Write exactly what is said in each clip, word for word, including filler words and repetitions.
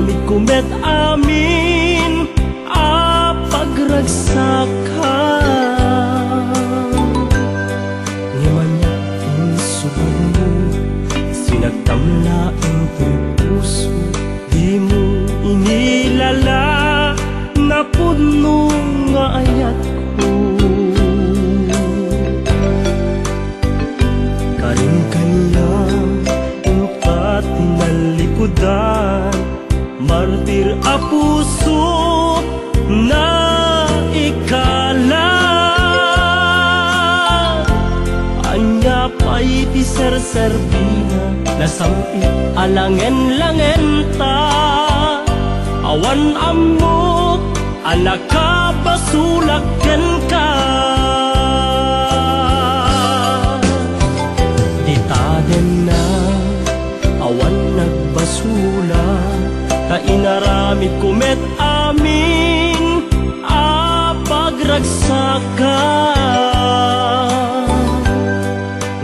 Aramidko met amin a pagragsakam. Ngem ania insubagmo, sinagtam laeng toy puso, dimo inilala, napudno nga ayatko. Karim kaniam, inka ti nalikudan, martir a puso, naikala. Ania pay ti serserbina, nasam-it a langen-langenta, awan ammok a nakabasolak kenka. Dita denna, awan nagbasolak, ta inaramidko met amin a pagragsakam.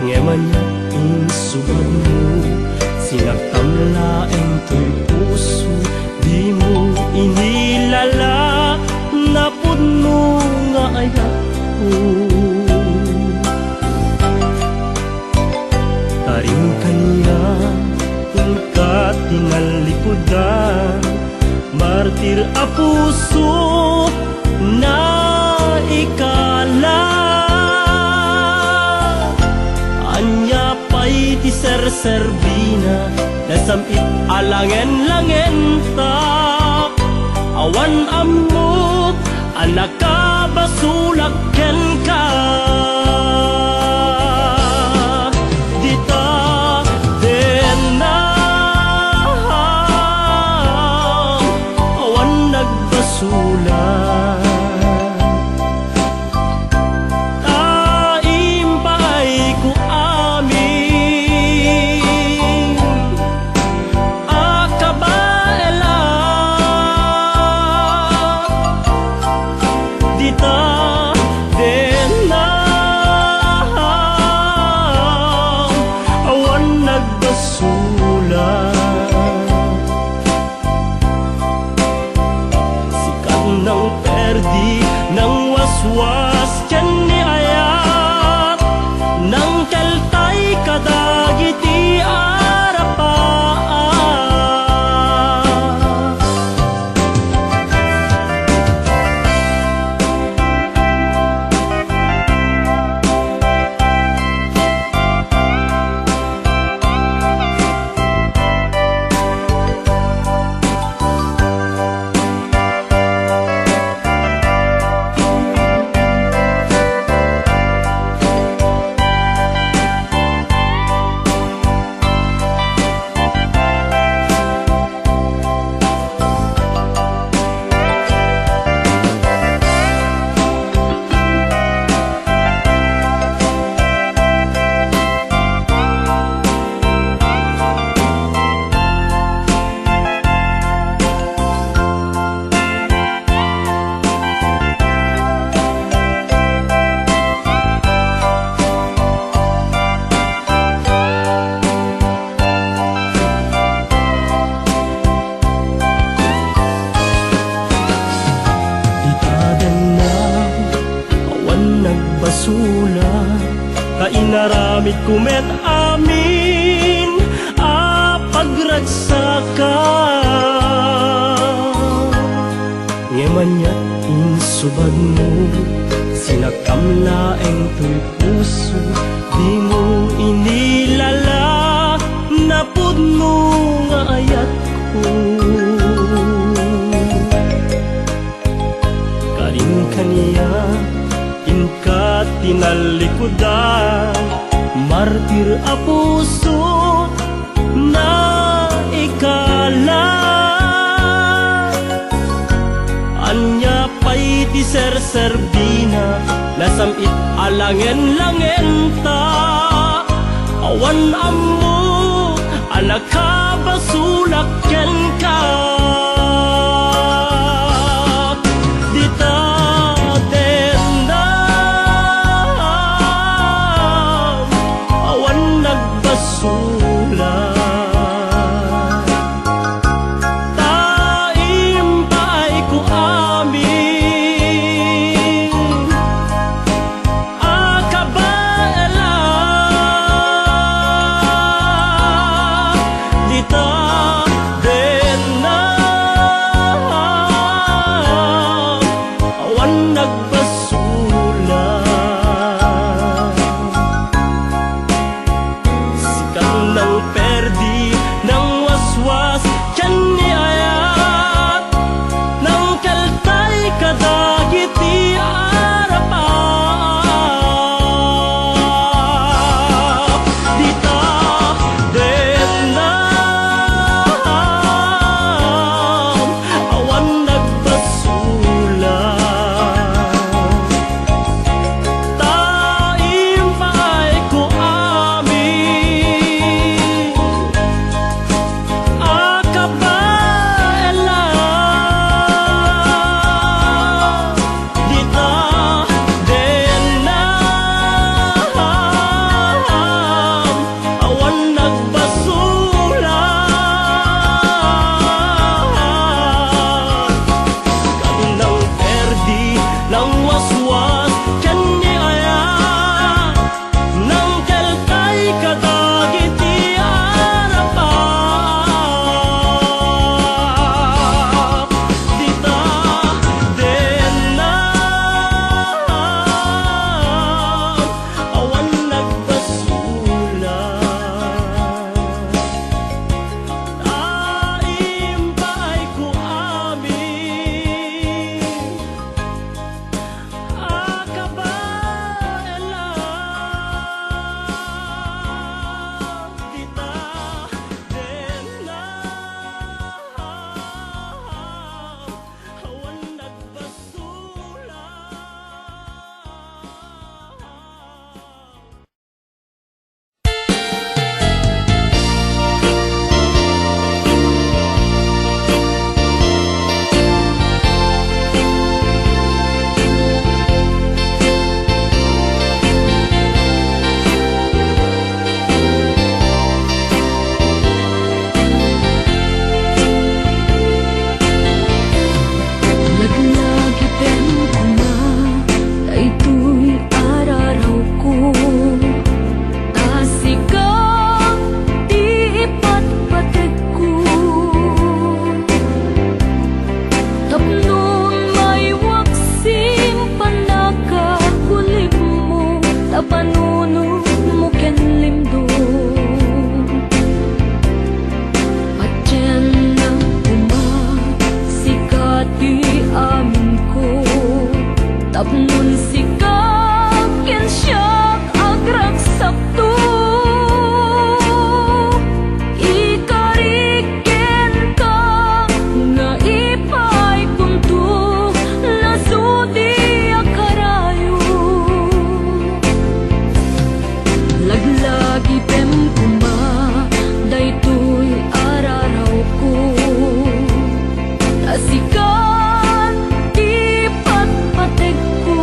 Ngem ania insubagmo, sinagtam laeng toy puso, dimo inilala, napudno nga ayatko. Karim kaniam, inka ti nalikudan, martir a puso, naikala. Ania pay ti serserbina, nasam-it a langen-langenta, awan ammok a nakabasolak kenka. Dita denna, awan nagbasolak. Ta impaayko amin a kabaelan. Dita denna, awan nagbasolak. Sikat nang perdi, nang waswas ken ni ayat, nang keltay kadagiti arapaak. Dita denna, awan nagbasolak, ta inaramidko met amin a pagragsakak. Ngem ania insubagmo, sinagtam laeng toy puso, dimo inilala, napudno nga ayatko. Karin kaniak, inka ti nalikudan, martir a puso, naikala. Ania pay ti serserbina, nasam-it a langen-langenta, awan ammo a nakabasolak kenka. Dita dendam, awan nagbasolak. Ta Denam, awan nagbasolan. Sikan nang perdi, nang waswas, ken ni ayat, nang keltay kadagiti Arab-ab. Dita, denam, awan nagbasolan. Ta impaayko amin a kabaelan. Dita, denam, awan nagbasolan. Sikan nang perdi, nang waswas, ken ni ayat, nang keltay kadagiti Arab-ab. Dita, denam, awan nagbasolan. Ta impaayko amin a kabaelan. Dita, denam, awan nagbasolan. Laglagipem koma daytoy a rarawko, ta sika ti ipatpategko. Tapno maiwak sin pannakakulimmo, ta panunotmo ken limdom. Patienna koma, sika ti aminko, tapnon sika ken siak agragsakto. Ikarik kenka nga ipaaykonto, nasudi a karayo. Laglagipem koma daytoy a rarawko, ta sika ti patpategko.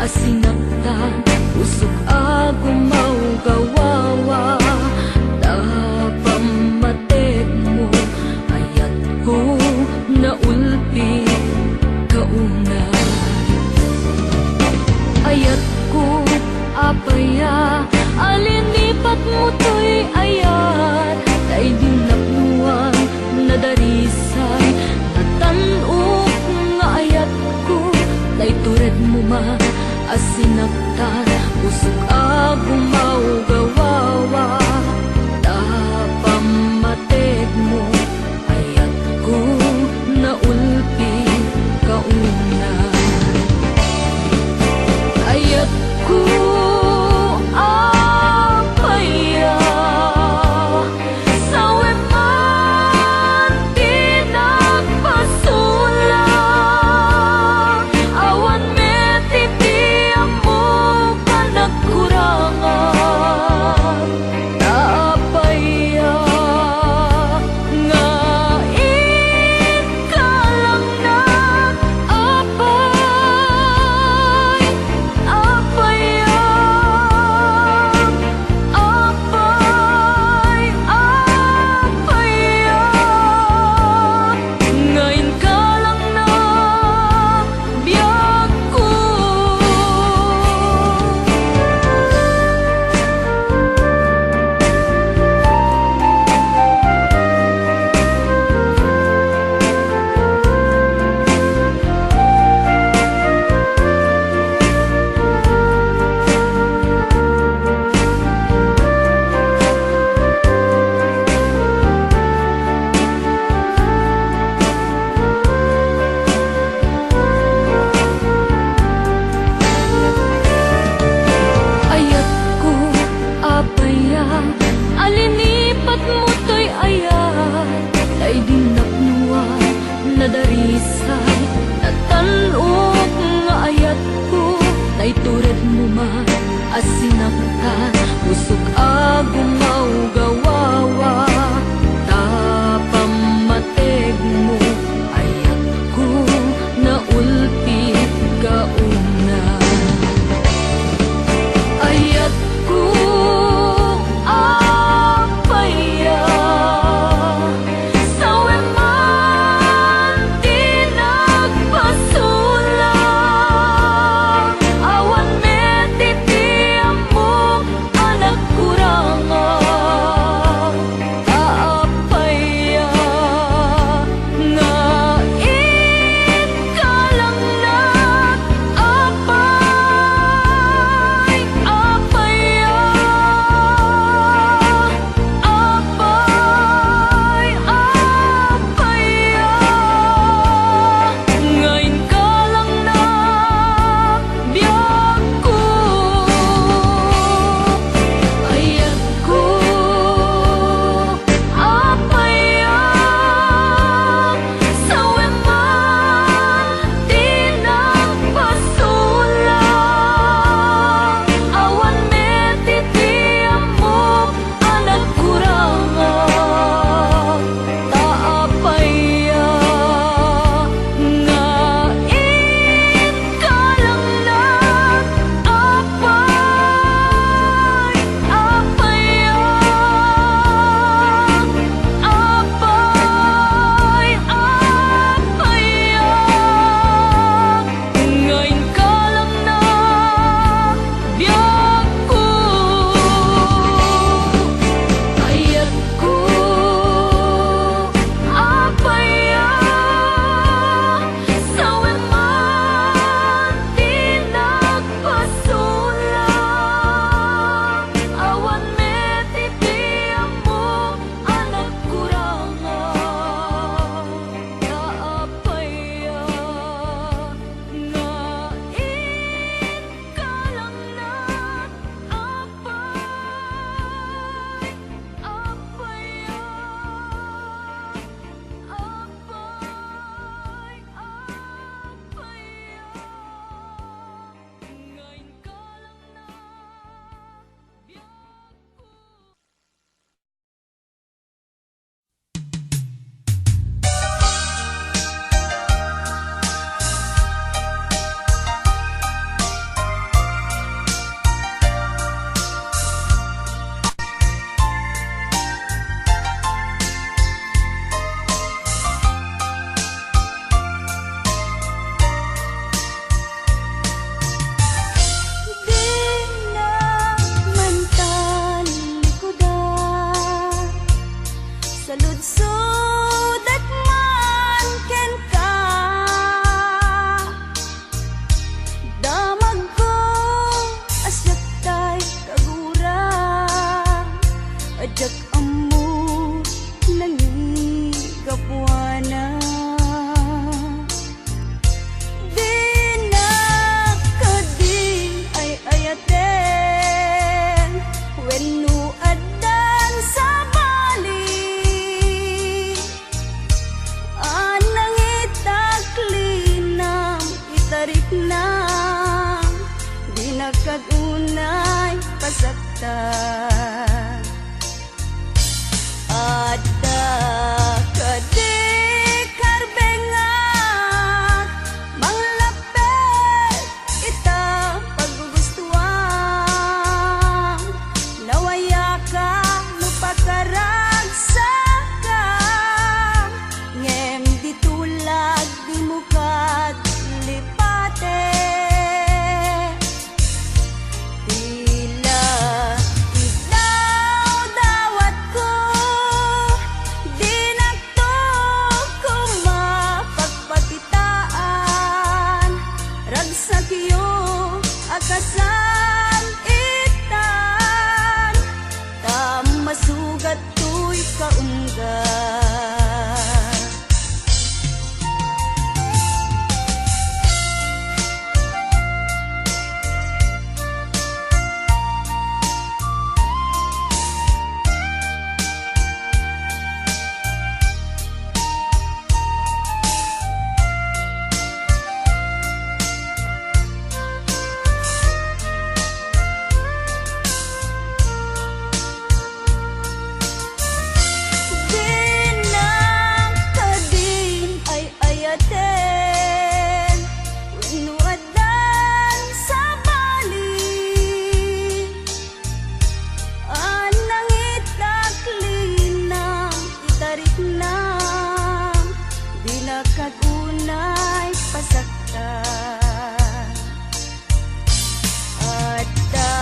Sinaktan, usog a gumawgawawa, ta pammategmo, ayatko naulpi ka una. Ayatko, apay a linipatmo toy ayat, tay di napnoan, nadarisay, natan-ok nga ayatko, tay turedmo man a sinaktan, usog a gumawgawawa, ta pammategmo, ayatko naulpi ka una. Ayatko, apay a, sawen man ti nagpasulak, awan met iti ammok a nagkurangan. Adda kadi karbengak, manglapped ita paggugustuam. Nawayaka no pakaragsakam, ngem di tulag dimo kad lipate. Tila idawdawatko, dinakto koma pagpakitaan, ragsakyo a kasam-itan, ta masugat toy kaungga. Dinang kadin ay ayaten, wenno addan sabali. Annang itak linang itariknam, dina kad unay pasaktan. Adda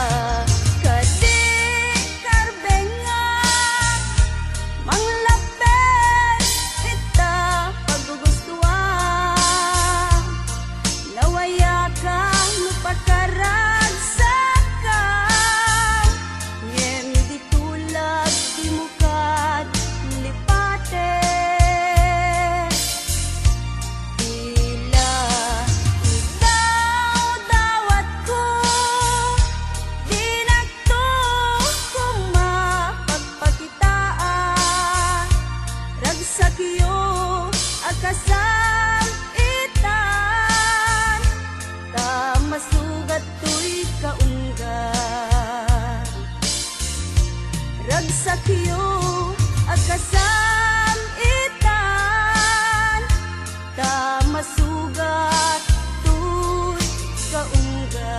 kadi karbengak, manglapped ita paggugustuam. Nawayaka no pakaragsakam, ngem di tulag dimo kad lipate. Tila idawdawatko, dinakto koma pagpakitaan, ragsakyo a kasam-itan, ta masugat toy kaungga. Ragsakyo a kasam-itan, ta masugat toy kaungga.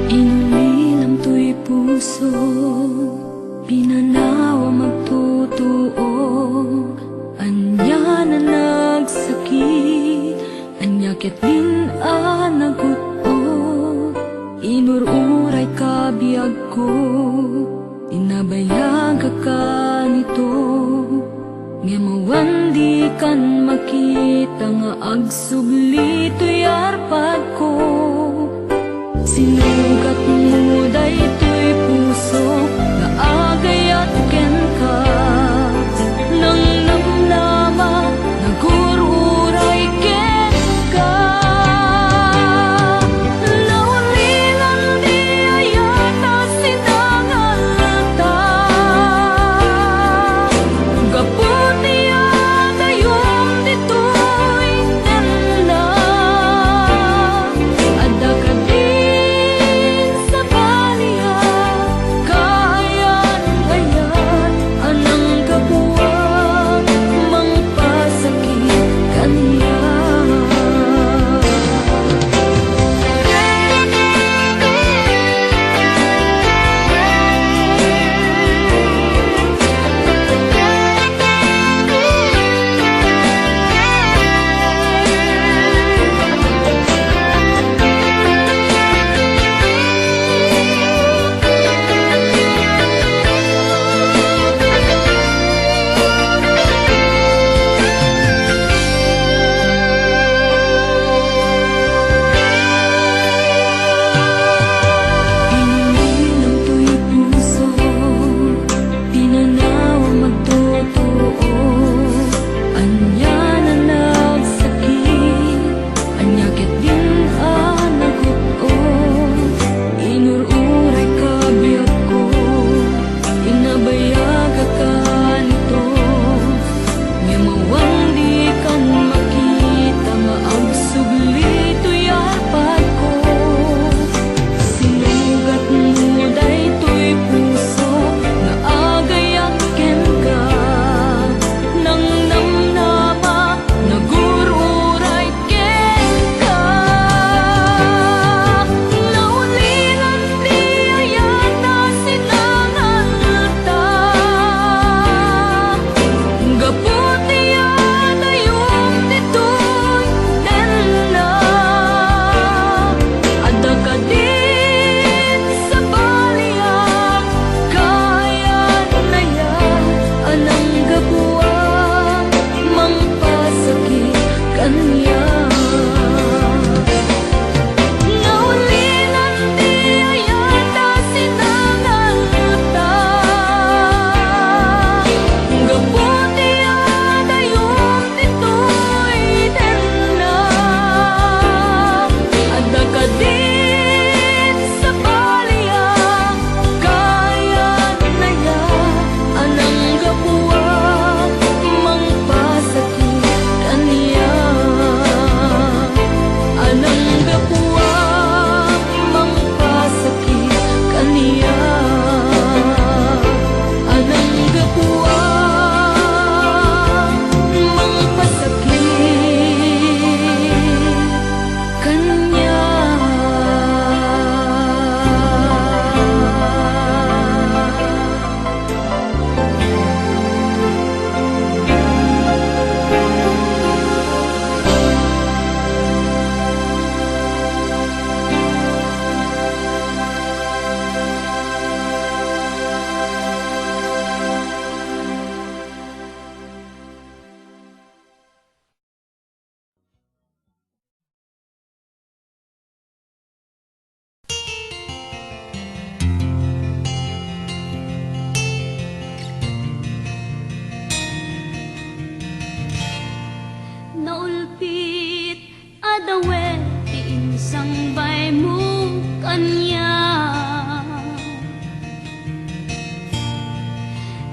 Inulilam toy puso, pinanawam agtutuok, ania a nagsakit, ania ketdin a nagut-ot, inur-uray ka biagko, di nabayagak kanito. Ngem awan dikan makita nga agsubli toy arpadko. Sinugatmo daytoy puso nga agayat kenka. Nangnamnama, nagur-uray kenka. Naulilan di ayat a sinangalta. Gapu ti adayom ditoy tenna.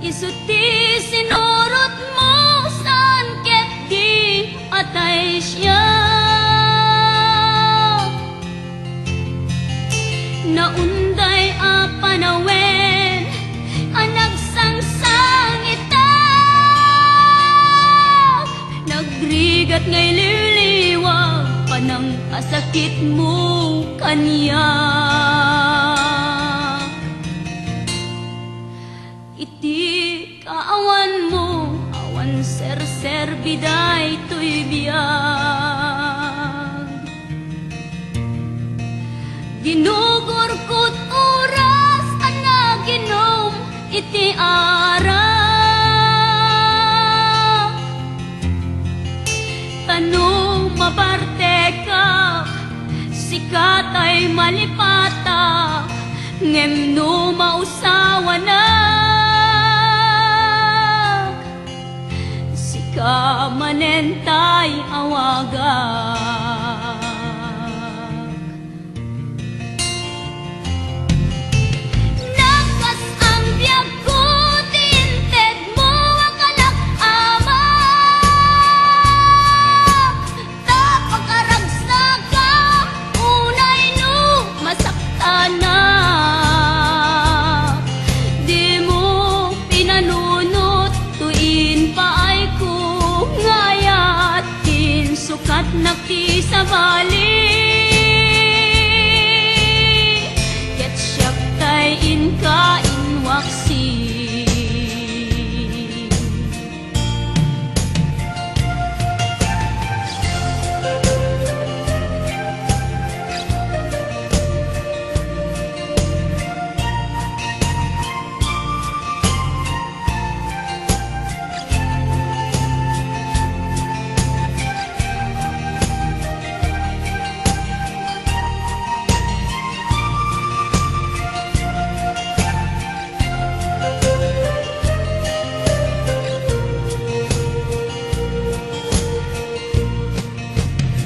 Isu ti sinurotmo saan ket di atay siak. Naunday a panawen a nagsangsangitak, nagrigat nga iliwliwag panangkasakitmo kaniak. Iti kaawanmo, awan serserbi daytoy biag. Ginugurkot oras a naginom iti arak. Ta no mabartekak, sika tay malipatak, ngem no mausawanak, sika manen tay awagak. Nakas-ang biagko ti intedmo a kalak, Ama. Ta pakaragsakam unay no masaktanak. Dimo pinanunot toy impaayko nga ayat ken sukatnak ti sabali, ket siak tay inka inwaksi.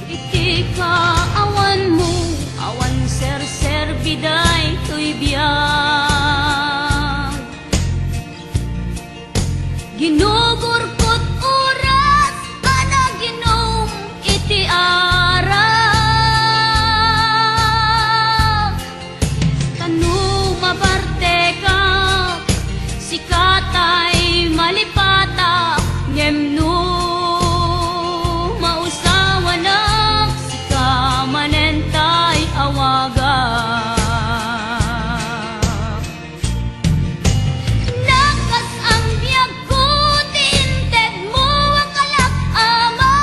Iti kaawanmo, awan serserbi daytoy biag. Ginugurkot oras a naginom iti arak. Ta no mabartekak, sika tay malipatak, ngem no mausawanak, sika manen tay awagak. Nakas-ang biagko ti intedmo a kalak, Ama.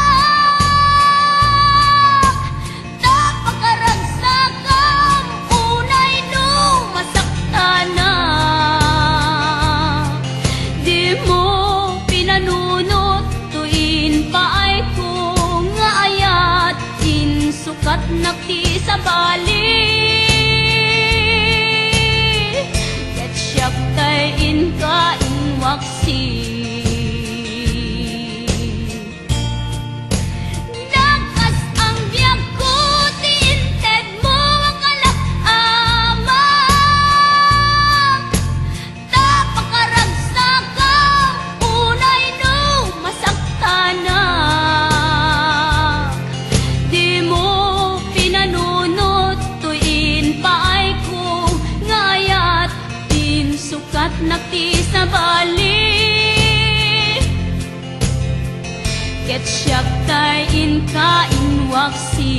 Ta pakaragsakam unay no masaktanak. Dimo pinanunot toy impaayko nga ayat, insukatnak ti sabali, ket siak tay inka inwaksi. Nakas-ang biagko ti intedmo a kalak, Ama. Ta pakaragsakam unay no masaktanak. Dimo pinanunot toy impaayko nga ayat, insukatnak ti sabali, ket siak tay inka inwaksi.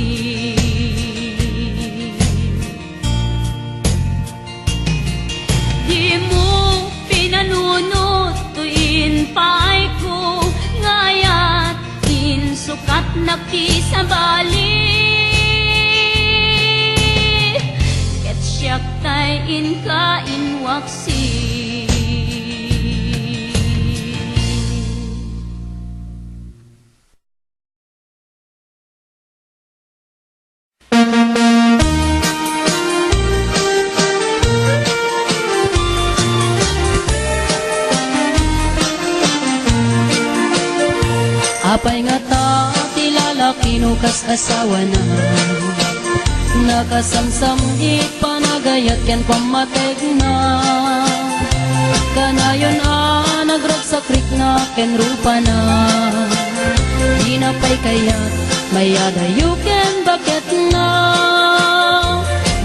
Dimo pinanunot toy impaayko nga ayat, insukatnak ti sabali, ket siak tay inka inwaksi. Apay ngata ti lalaki no kas asawana? Nakasamsam-it pa kayat ken pammategna. Kanayon a nagragsakrikna ken rupana. Dina pay kayat mayadayo ken baketna.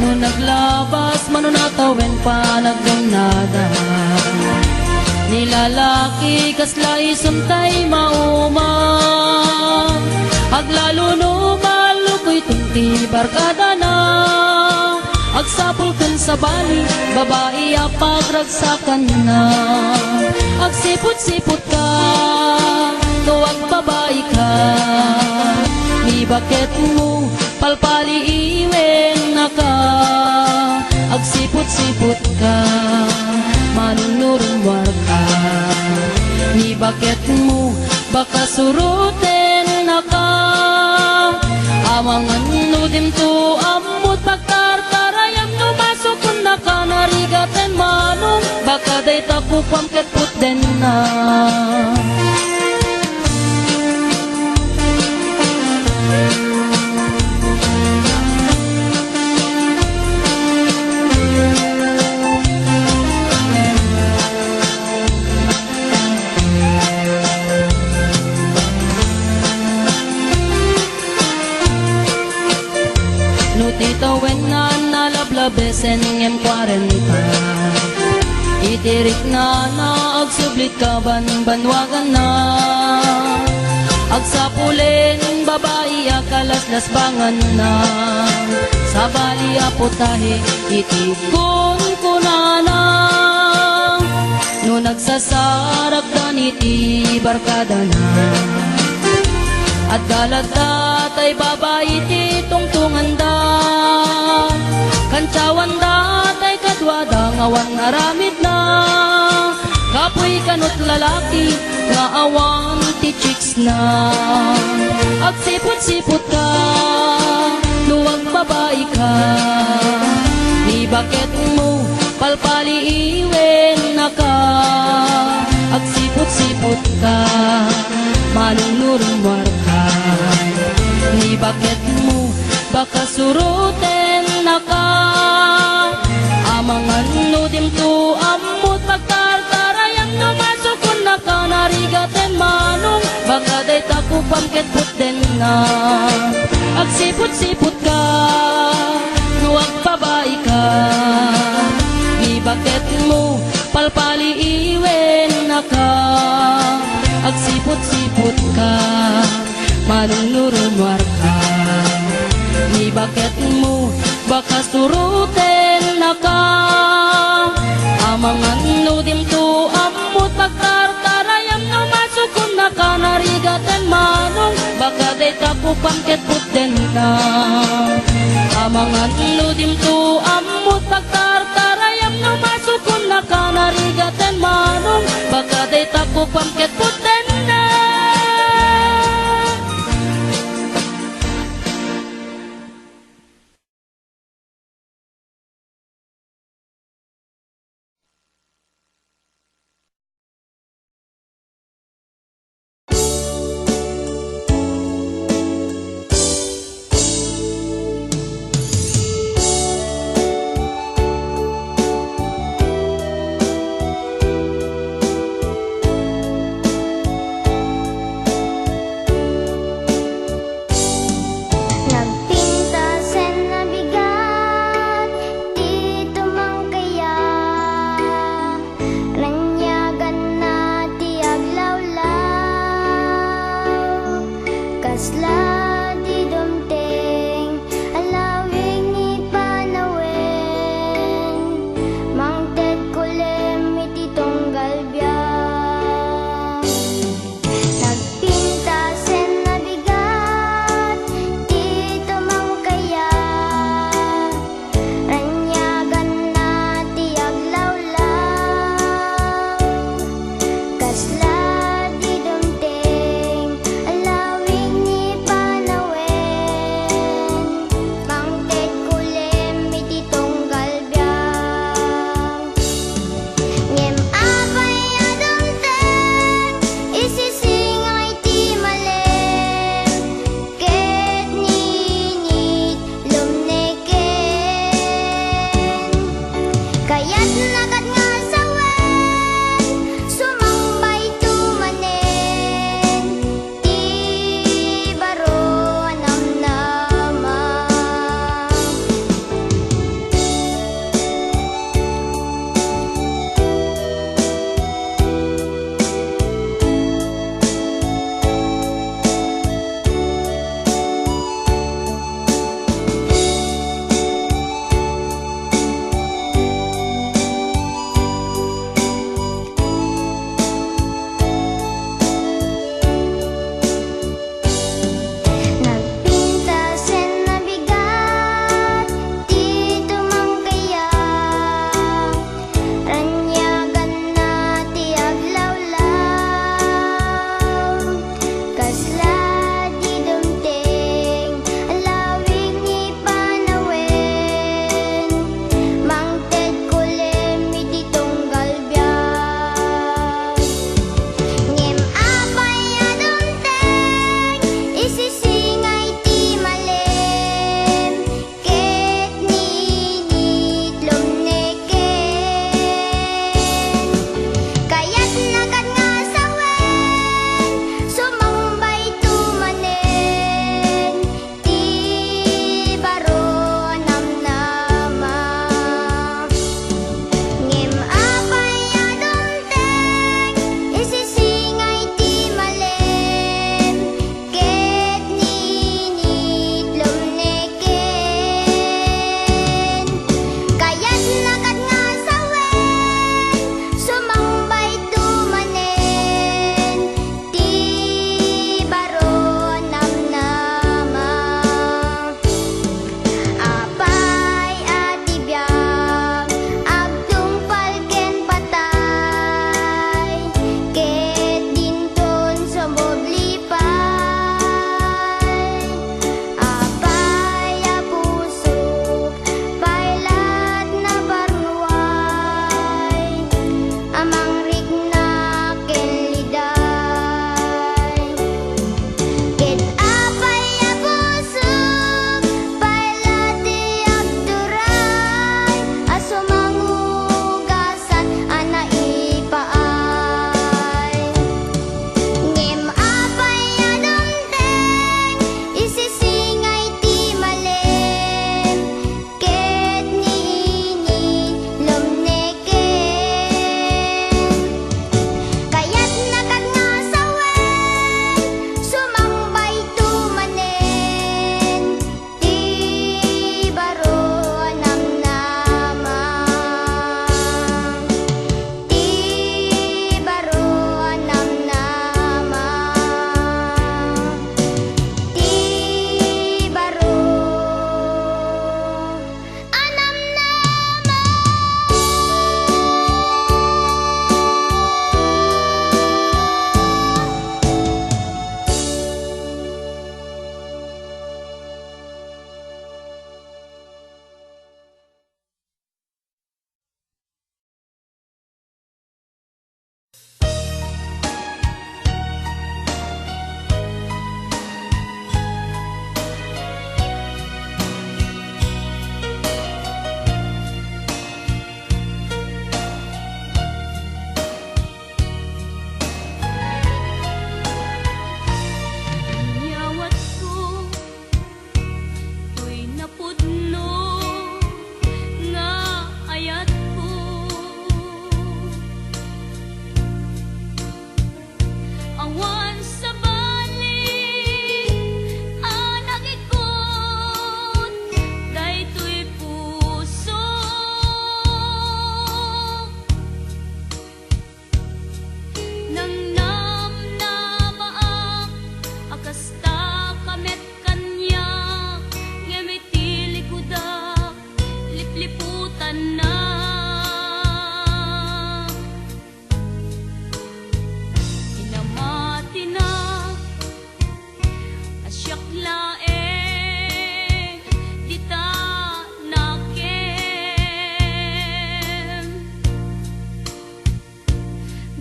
No naglabas, mano natawen panagdumnada. Ni lalaki, kasla isun tay mauma. Aglalo no malukuyton ti barkadana. Agsapul ken sabali, babai a pagragsakanna. Agsiput-siputka, no agbabaika. Ni baketmo, palpaliiwennaka. Agsiput-siputka, manunurumwarka. Ni baketmo, baka surutennaka. Amangan no dimto ammot pagtartarayam no masukonnaka narigaten manong baka dayta kukuam ket putdenna. No ti tawenna, nalablabesen ngem kuarenta. Iti riknana, agsublit kabanbanwaganna. Agsapulen, babai a kalaslasbanganna. Sabali a putahe, iti kunkunana. No nagsasarakdan iti barkadana, adda ladda tay babai ti tungtunganda. Kantiawanda tay kaduada nga awan aramidna. Kapuy kano't lalaki nga awan ti chicks na. Agsiput-siputka, no agbabaika, ni baketmo, palpaliiwennaka. Agsiput-siputka, manunurumwarka, ni baketmo, baka surutennaka. Amangan no dimto ammot pagtartarayam no masukonnaka narigaten manong baka dayta kukuam ket putdenna. Agsiput-siputka no agbabaika, ni baketmo palpaliiwennaka. Agsiput-siputka, manunurumwarka, ni baketmo, baka surutennaka. Amangan no dimto ammot pagtartarayam no masukonnaka narigaten manong, baka dayta kukuam ket putdenna. Amangan no dimto ammot pagtartarayam no masukonnaka narigaten manong, baka dayta kukuam ket putdenna.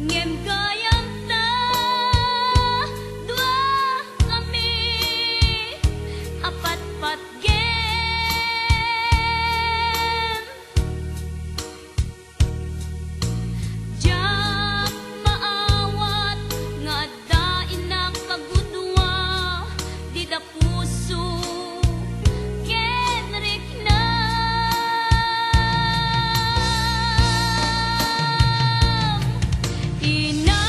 Ngem gayam ta dua kami a patpatgem. Diak maawat nga adda innak a gudua, dida puso ken riknam. Ina,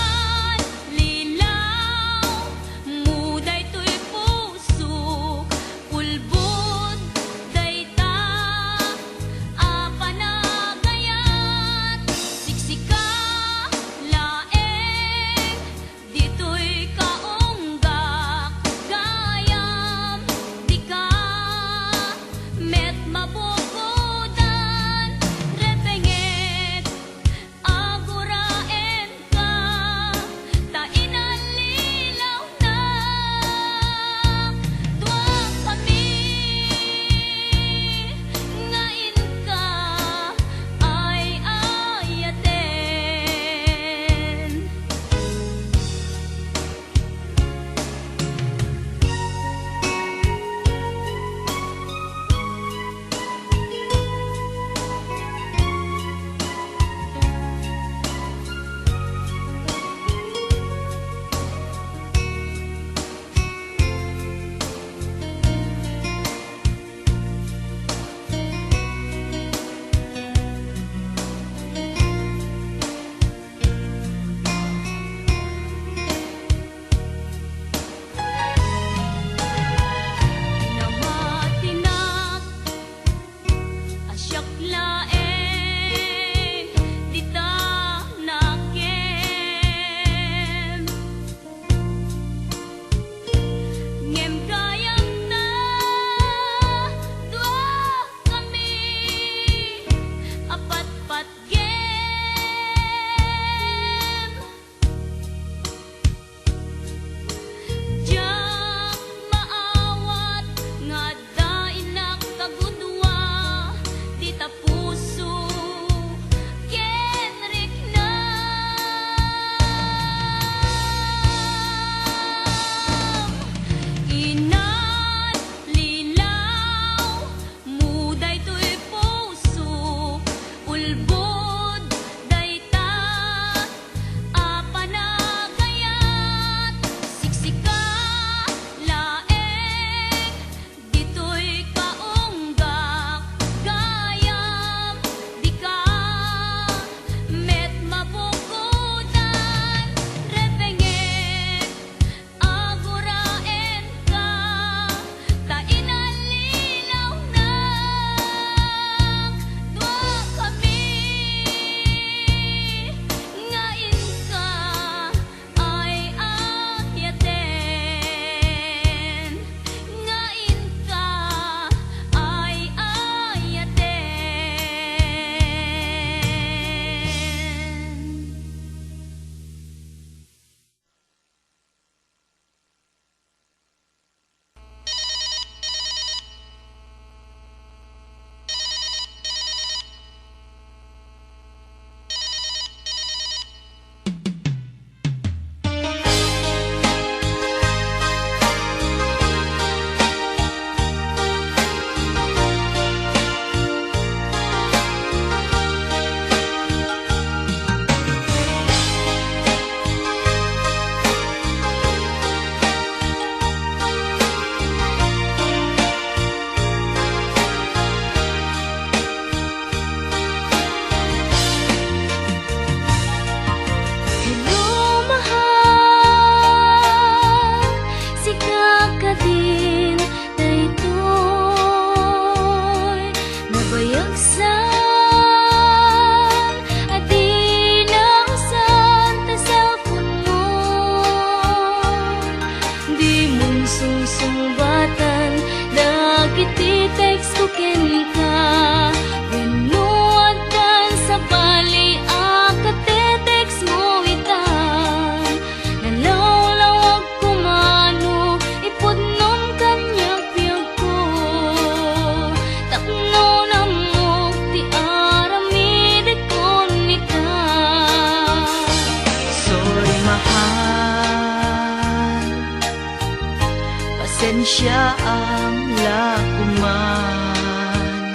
Siaam la koman,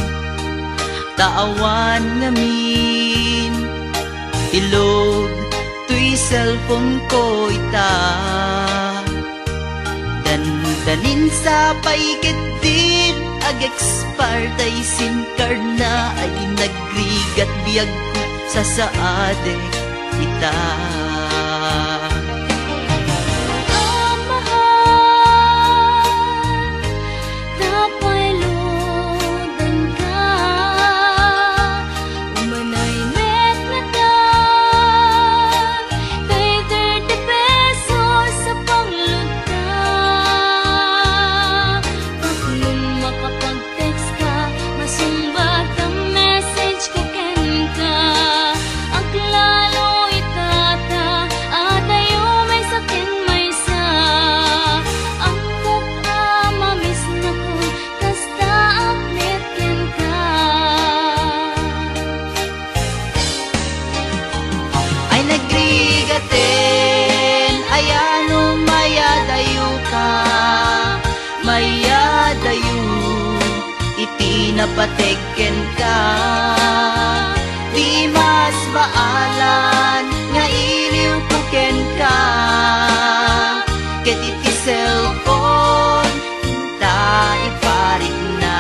ta awan ngamin ti load toy cellphone ko ita. Dandanin sa pay ket din ag-expire tay SIM card na, ay nagrigat biagko, sasaadek ita. Amahal, tapay loadanka. Umanay met ngata, kay thirty pesos a pangloadta. Tapno makapag-text ka, masungbat a message ko kenka. Aglalo ita ta adayo maysa ken maysa. Ammok a mamiss nakon kasta a met kenka. Ay nagrigaten, ay ano mayadayo ka, mayadayo iti napateg kenka. Di mas baalan nga iliwko kenka, ket iti cellphone ta iparikna.